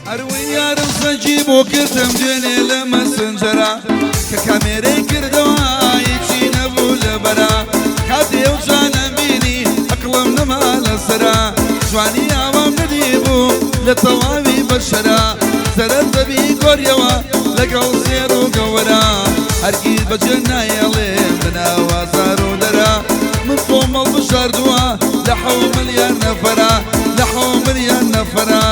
ئەروەی یارم سەنگی بۆ کردم دوێنێ لە مەسنجەرا کە کامێرەی کردەوە هیچی نەبوو لەبەرا کاتێ ئەو جانەم بینی ئەقڵم نەما لەسەرا جوانی ئاوام نەدیبوو لە تەواوی بەشەرا زەرەر دەبی گۆریەوە لەگەڵ زێر و گەوەرا هەرگیز بەجێ نایەڵێ بەناو ئازار و دەرا من خۆم هەڵبژاردووە لە حەو ملیار نەفەرا لە حەو ملیار نەفەرا.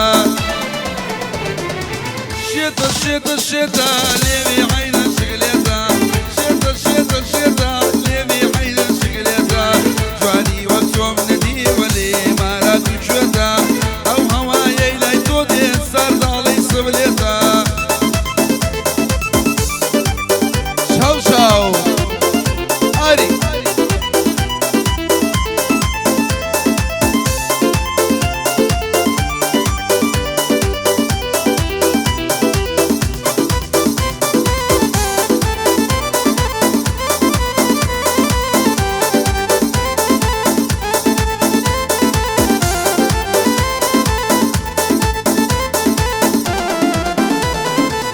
شێتە شێتە شێتە لێوی عەینە شگلێتە شێتە شێتە شێتە لێوی عەینە شگلێتە جوانی وەک تۆم نەدیوە لێ مارات و کوێتە ئەو هەوایەی لای تۆ دێت سەرداڵی سبلێتە چاو چاو ئاری.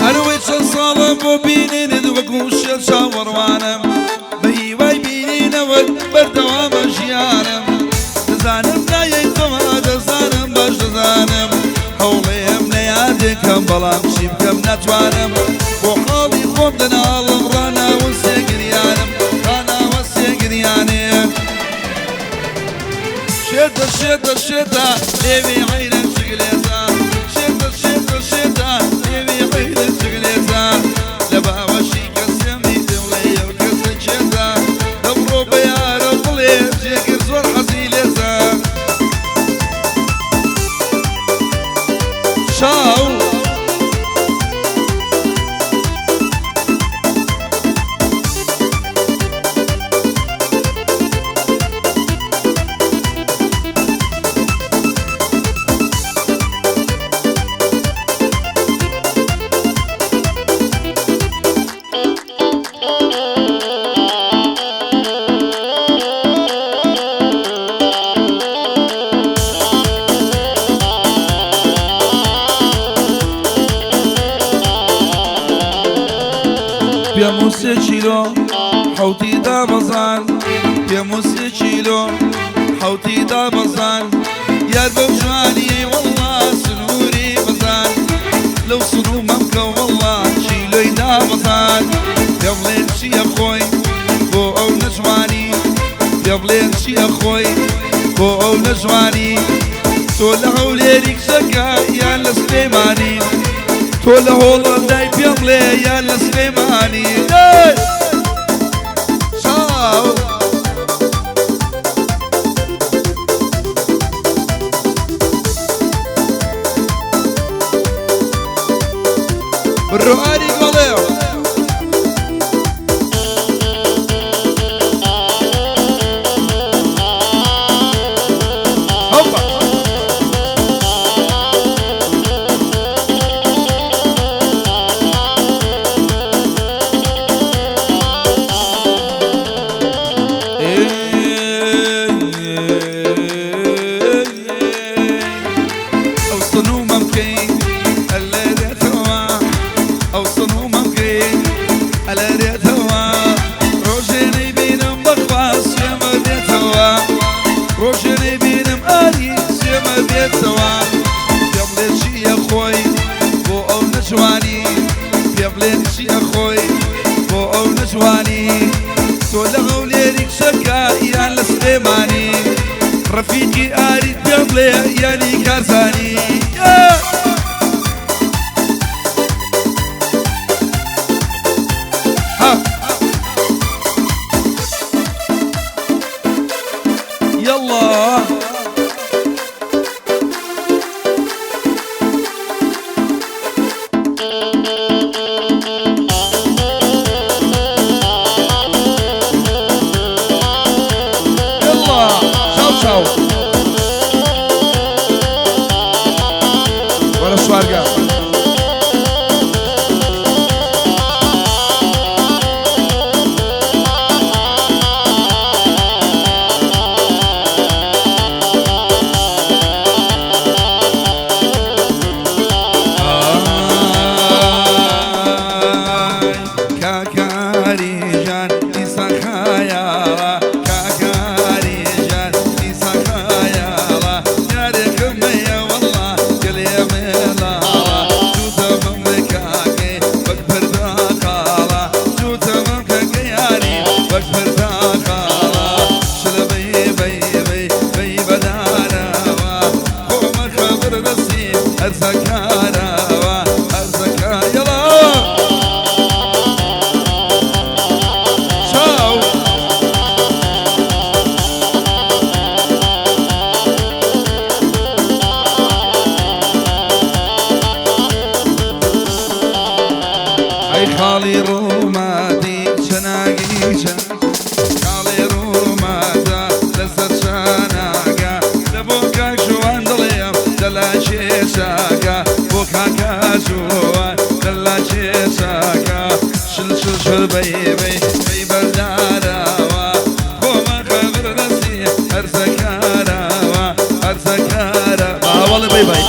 ئەرەوەی چەند ساڵە بۆ بینینت وەکو شێت چاوەڕوانم بە هیوای بینینەوەت بەردەوامە ژیانم دەزانم نایەیتەوە دەزانم باش دەزانم هەوڵێم نەیادێکم بەڵام چی بکەم ناتوانم بۆ حاڵی خۆم دەناڵم ڕاناوە سێگریانم ڕاناوە سێگریانێ شێتە شێتە شێتە لێوی عەینە چگلێتە شێتە شێتە شێتە لێوی عەینە چگلێتە لە باوەشی کەسێم دیتم لێ ئەو کەسە کێتە دەبڕۆ بە یارە بڵێ جێگر زۆر حەزی لێتە چاو. پێم و سێ کیلۆ حەوتی دابەزان پێم و سێ کیلۆ حەوتی دابەزان یار بەو جوانیەی وەڵڵا سنووری بەزان لەو سنوو مەمکە وەڵڵا کیلۆی دابەزان پێ بڵێن چی ئەخۆی بۆ ئەو نەجوانی پێ بڵێن چی ئەخۆی بۆ ئەو نەجوانی تۆ لە هەولێری کچەکە یان لە سلێمانی تۆ لە هۆڵەندای پێم بڵێ یان لە سلێمانی چاو. بڕۆ ئاری گۆڵێ. هۆپا. ئەو سنوومەم کەی ئەلەرێتەوە ئەو سنوومەم کەی ئەلەرێتەوە ڕۆژێ نەیبینم بەخوا سوێمە بێتەوە ڕۆژێ نەیبینم ئاری سوێمە بێتەوە پێ بڵێ چییە خۆی بۆ ئەو نەجوانی پێ بڵێ چییە خۆی بۆ ئەو نەجوانی تۆ لە هەولێری کچەکە یان لە سلێمانی ڕەفیقی ئاریت پێم بڵێ یانی کارزانی. ها. يلا يلا چاو چاو. خبر دەستی هەرزەکارەوە هەرزەکە یەڵا چاو. ئەی خاڵی ڕوومادی چەناگیچە خاڵی ڕوومادە لەسەر چاناگە لە بۆ کاک ژوان دڵێم دەلا کێشاکە بۆ کاکا ژوان دەلا کێشاکە شل شل شل بەی بەی بەی بەردارەوە خۆمە خەبر دەستی هەرزەکارەوە هەرزەکارە باوەڵێ بەی بەی.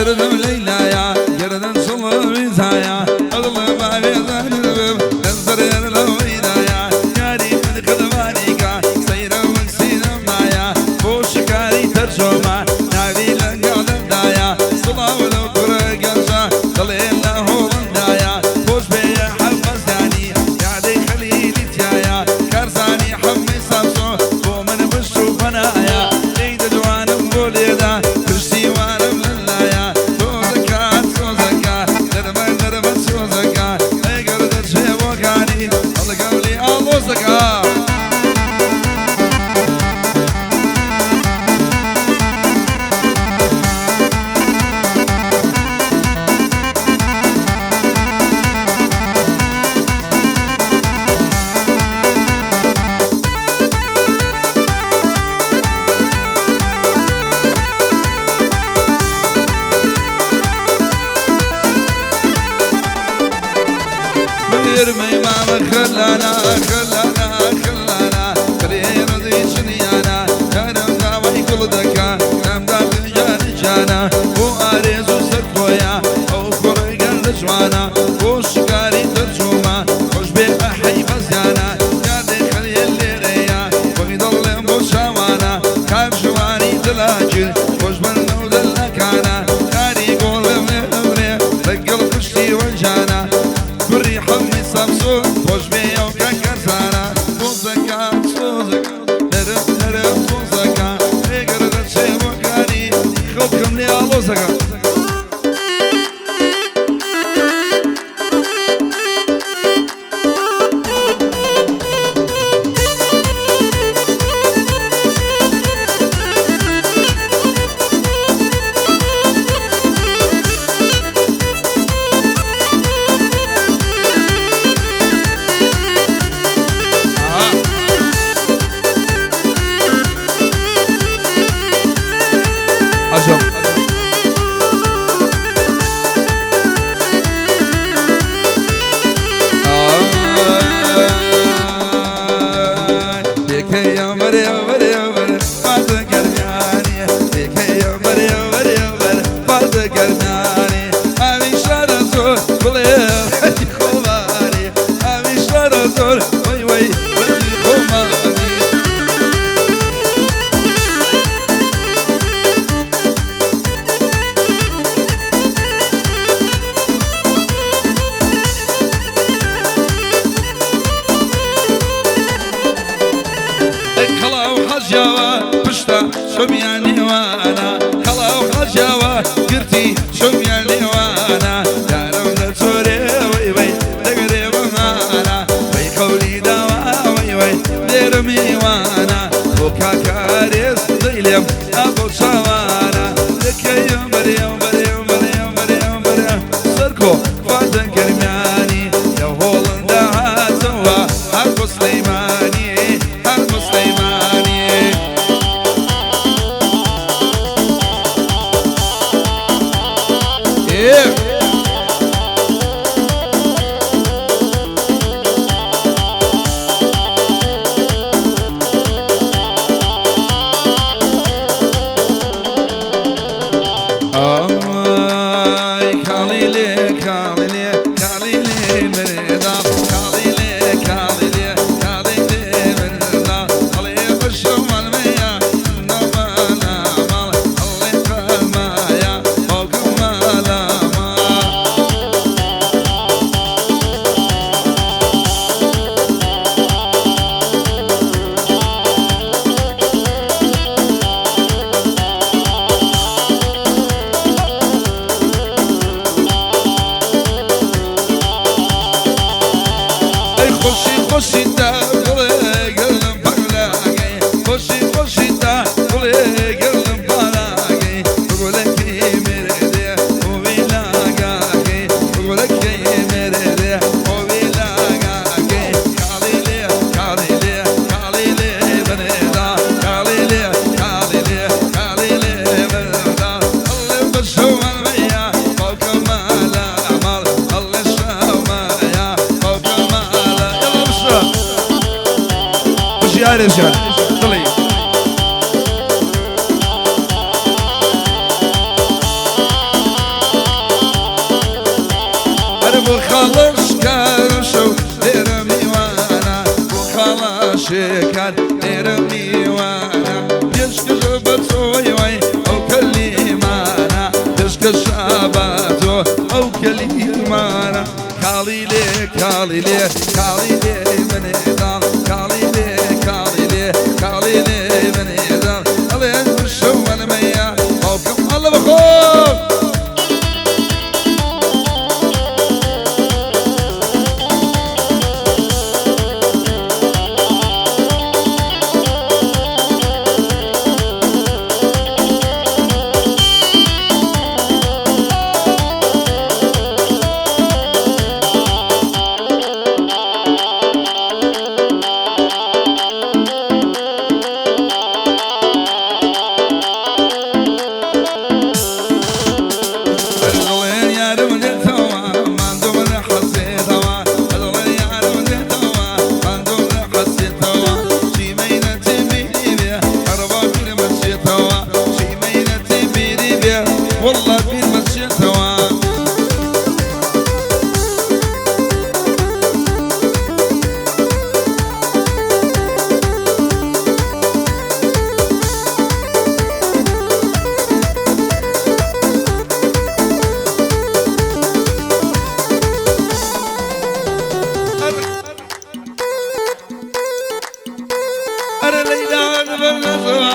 دردم ليلايا گردن سڵ ویزایا ئەدڵ باوێزانم لەسەر لەوەیدایە یاری من خدمانیکە سەیرە وەک سینەمایە بۆ شکاری تەرجۆمە ناوی لەگەڵمدایە سڵاو لەو کوڕە گەنجە دەڵێ لە هۆڵندایە خۆش بێیە حەمەزانی یادەی خەلیلی تایە کارزانی حەمەی سامسۆ بۆ من پشت و پەنایە لێی دەجوانم بۆ لێدا پشتیوانم لەلایە تۆزەکە تۆزەکە نەرمە نەرمە تۆزەکە ئەگەر دەچێ بۆکانی هەڵگەم لێ ئاڵۆزەکە. يرمي ماما خلانا خلانا خلانا خلي رضي شنيانا كانم داوي كل دكا نام داخل جان جانا بو اريزو سركويا او كوريغان لجوانا بو شكاري ترجوما خوش بي احي بزيانا يا خلي الليريا بغيد الله بو شوانا كان جواني دلاجر خوش بنو دلكانا كاري قول من امري لقل قشتي وجانا كري حمي سامسون خوش بيا وكان كرزانا توزكا توزكا نرم نرم توزكا اقر دشي وكاني خلكم لي الوزكا. عجب شمياني وانا خلاو خجاوة قرتي شمياني وانا دارم دتوري وي وي دقري بمانا وي قولي دوا وي وي ديرمي وانا وكاكاريس ديلم ابو شوانا لكي مريم مريم مريم مريم مريم سركو فاتن كرماني يا هولندا هاتوا حرب سليماني حرب سليماني. Yeah. تا گوڵێ گەڵم پاراگەی گوڵەکەی مرێ ویلاگاگەی گوڵەکەی مرێ ویلاگاگەی کاڵی لێ کاڵی لێ کاڵی لێ بنێدا کاڵی لێ کاڵی لێ کاڵی لێ بنێدا ئەڵێ بەشەوەمەیە باوکە مالا ماڵ ئەڵێ شەومەیە باوکە مالا يلا بشرى بژی ئارێژیان دڵی ئەرە بۆ خاڵەش کار شەو لێرە میوانە بۆ خاڵەشێکار لێرە میوانە پێشکەش بە تۆی وای ئەو کەلیمانە پێشکەش بە تۆ ئەو کەلیمانە کاڵی لێ کاڵی لێ کاڵی لێ منێداڵ کاڵی لێ کاڵی لێ کاڵی لێ منێداڵ ئەڵێ شەوەنمەیە باوکم ئەڵە بەخۆ. دڵێن یارم لێتەوە ماندوم لە حەسێتەوە دڵێن یارم لێتەوە ماندوم لە حەسێتەوە چیمەینە تێبیری بێ هەروا بیرمە چێتەوە چیمەینە تێبیری بێ والله بیرمە چێتەوە. ئەرە لەیلا بەرنەزەوە